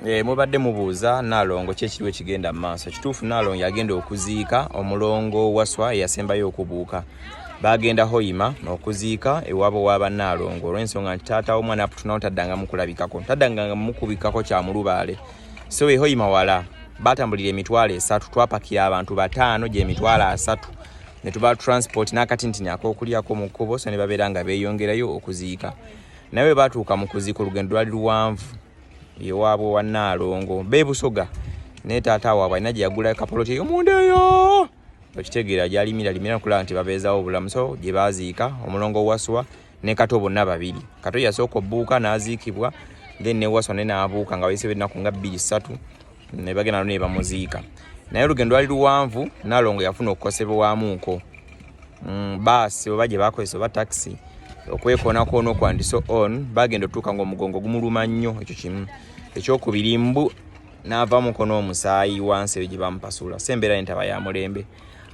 Mubadde mubuuza Naalongo ki ekiriwo ekigenda mu maaso. Kituufu, Naalongo yagenda okuziika omulongo Waswa eyasembayo okubuuka. Bagenda Hoima okuziika ewaabo wa Naalongo olw'ensonga nti taata w'omwana aputunawo taddangamu kulabikako, taddangamu kubikako kyamulubaale. So e Hoima wala batambulira 300,000, twapakira abantu bataano gye 300,000 ne tuba transport n'akatintini ak'okulyako mu kkubo. So ne babeera nga beeyongerayo okuziika, naye bwe batuuka mu kuziika olugendo lwali luwanvu ewaabwe wa Naalongo beebusoga, naye taata waabwe alina gye yagula kapoloti eyo munda eyo, okitegeera, gyalimira limira okulaba nti babeezawo obulamu. So gye baaziika omulongo Waswa ne Kato bonna babiri. Kato yasooka obbuuka n'aziikibwa, then ne Waswa ne n'abuuka nga bayise ennaku nga 2 3 ne bagenda ne bamuziika. Naye olugendo lwali luwanvu, Naalongo yafuna okukosebwamuuko baasi oba gye bakozesa oba takisi okwekoonakona okwandi so on bagenda otuuka nga omugongo gumuluma nnyo. Ekyo kimu. Ekyokubiri, mbu n'avamuko n'omusaayi wansi eyo gye bamupasula, so embeera nentaba ya mulembe.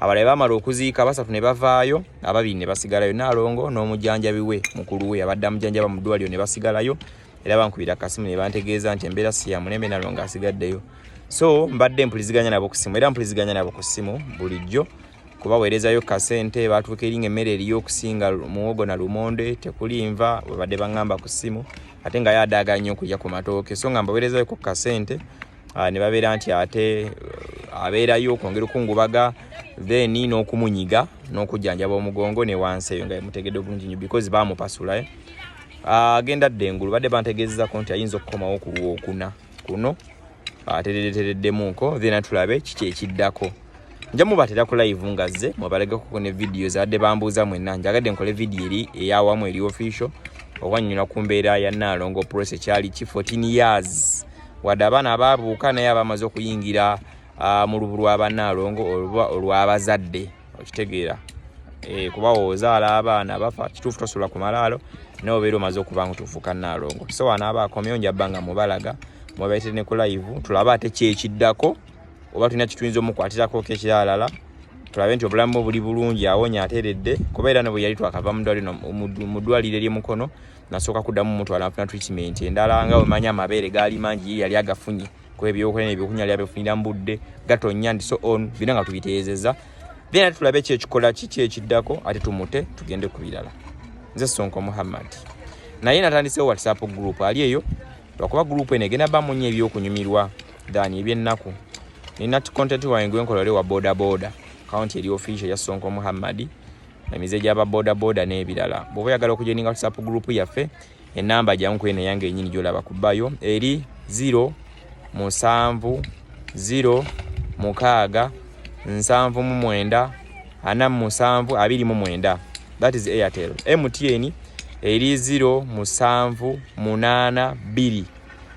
Abalala bamala okuziika basatu ne bavaayo, ababiri ne basigalayo, Naalongo n'omujjanjabi we mukulu we abadde amujjanjaba mu ddwaliro ne basigalayo. Era bankubira akasimu ne bantegeeza nti embeera si ya mulembe, Naalongo asigaddeyo. So mbadde mpuliziganya nabo ku ssimu, era mpuliziganya nabo ku ssimu bulijjo kubaweerezayo kasente. Batuuka eri nga emmere eriyo okusinga muwogo na lumonde, tekuli nva, webadde baŋŋamba ku ssimu, ate nga yadaagala nnyo okulya ku matooke. So nga mbaweerezayo ku kasente ne babeera nti ate abeerayo okwongera okungubaga, then n'okumunyiga n'okujjanjaba omugongo ne wansi eyo nga mutegedde obulungi nnyo because baamupasula, eh. Agenda dda engulu, badde bantegeezezako nti ayinza okukomawo ku Lwokuna kuno atereddetereddemuko, then tulabe kiki ekiddako. Nja mubatera ku live nga zze mubalegeko ne video zabadde bambuuza mwenna. Njagadde nkole video eri eyawamu eri official okwanyonyola ku mbeera ya Naalongo Prossy ekyali ki 14 years, wadde abaana abaabuuka naye abamaze okuyingira mu lubu lw'abannaalongo oba olw'abazadde, okitegeera, kuba ozaala abaana bafa, kituufu tosula ku malaalo, naye obeera omaze okuba nga tufuuka nnaalongo. So wanaaba akomyewo njabba nga mubalaga, mubabeetere ne ku live, tulabe ate kyekiddako oba tulina kituyinza omukwatirako ekiralala, tulabe nti obulamu bwe buli bulungi, awonya, ateredde, kuba era ne bwe yali twakava mu ddwaliro ery'emukono nasooka kuddamu mutwala nfuna treatment endala. Nga bwemanyi amabeere gaali mangi, ye yali agafunye kuba ebyokulya nebyokunywa yali abifunira mu budde gatonya and so on, byonna nga tubiteezeza. Then ate tulabe kyekikola kiki ekiddako, ate tumute tugende ku birala. Nze Sonko Muhammad, naye natandisewo WhatsApp group ali eyo, lwakuba group eno egenda bamu nnyo ebyokunyumirwa than ebyennaku. Nina content wange gwenkola oli wa boda boda account eri official ya Sonko Muhammad, emize gy'aba boda boda n'ebirala. Bw'oba oyagala okujoininga WhatsApp group yaffe, enamba jangu kweno eyange enyini gyolaba ku bayo eri 0 7 0 6 79 47 29. That is Airtel. MTN eri 0 7 8 2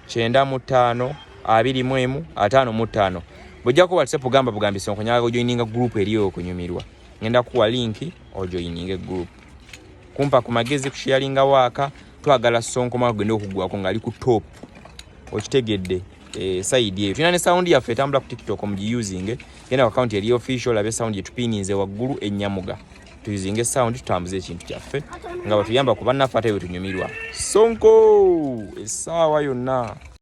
95 21 55. Bwojjako WhatsApp gamba bugambi Sonko nyaga ojoininga group eriyo okunyumirwa, ngenda kuwa link ojoininge group. Kumpa ku magezi kusharinga waaka, twagala Sonko mwaka genda okugwako ng'ali ku top, okitegedde? Side eyo tulina ne sound yaffe etambula ku TikTok, mugiusinge. Genda ku account eri official, olabe sound yetupininze waggulu enyamuga, tuusinge sound tutambuze ekintu kyaffe nga batuyamba ku bannaffe ate bwe tunyumirwa. Sonko essaawa yonna.